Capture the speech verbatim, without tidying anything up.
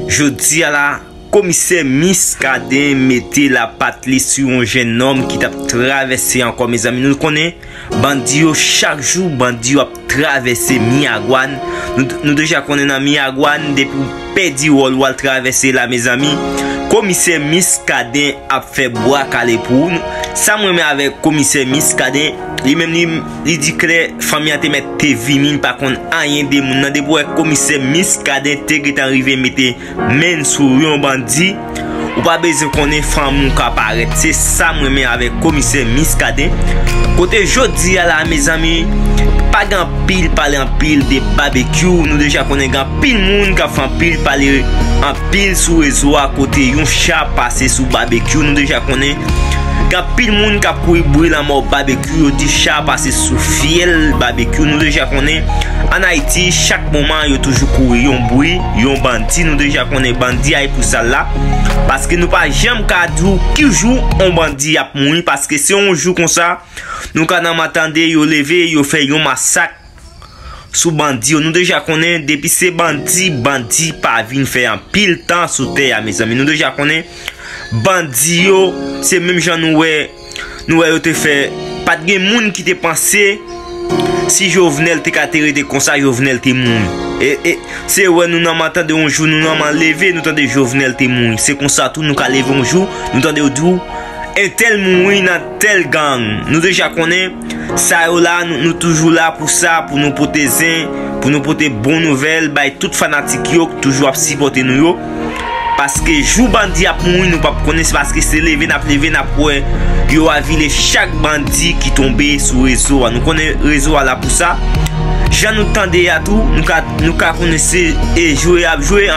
Jodi a la, komisè Miskaden mete lapat li sou yon jennonm ki t ap travèse ankò, mezanmi. Nou konnen, bandi yo, chak jou, bandi yo ap travèse Miragwàn. Nou, nou deja konnen nan Miragwàn, depi w pèdi wòl ou al travèse la, mezanmi, komisè Miskaden ap fè bwa kale pou ou. Sa m renmen avèk komisè Miskaden, li menm li, li di klè, fanmi an te mèt te vini, li pa konn anyen de moun nan. Depi w wè komisè Miskaden te gentan rive mete men sou yon bandi, ou pa bezwen konnen fanmi w ka parèt. Se sa m renmen avèk komisè Miskaden. Kote jodi a la, mezanmi, pa gen anpil pale anpil de Babekyou. Nou deja konnen gen anpil moun k ap fè anpil pale anpil sou rezo a, kote yon cha pase sou Babekyou. Nou deja konnen gen anpil moun k ap kouri bri lanmò Babekyou. Yo di cha pase sou fyèl Babekyou. Nou deja konnen, ann Ayiti, chak moman yo toujou kouri yon bri, yon bandi. Nou deja konnen bandi ay pou sa la. Paske nou pa janm ka di w ki jou yon bandi ap mouri. Paske se yon jou konsa, nou ka nan matande yo leve, yo fè yon masak sou bandi yo. Nou deja konnen, depi se bandi, bandi pa vin fè anpil tan sou tè a, mezanmi. Nou deja konnen, bandi yo, se menm jan nou wè, nou wè yo te fè, pa t gen moun ki te panse si Jovenel te ka te rete konsa, Jovenel te mouri. E, e, se wè nou nan matande yon jou, nou nan man leve, nou tande Jovenel te mouri. Se konsa tou nou ka leve yon jou, nou tande yo di w, entèl mouri nan tèl gang. Nou deja konnen, sa yo la, nou, nou toujou la pou sa, pou nou pote zen, pou nou pote bon nouvèl, bay tout fanatik yo k toujou ap sipòte nou yo. Paske jou bandi ap mouri, nou p ap konnen, se paske se leve n ap leve, n ap wè yo avile chak bandi ki tonbe sou rezo a. Nou konnen rezo a la pou sa. Jan nou tande a tou, nou ka, nou ka konnen se e jwe y ap jwe.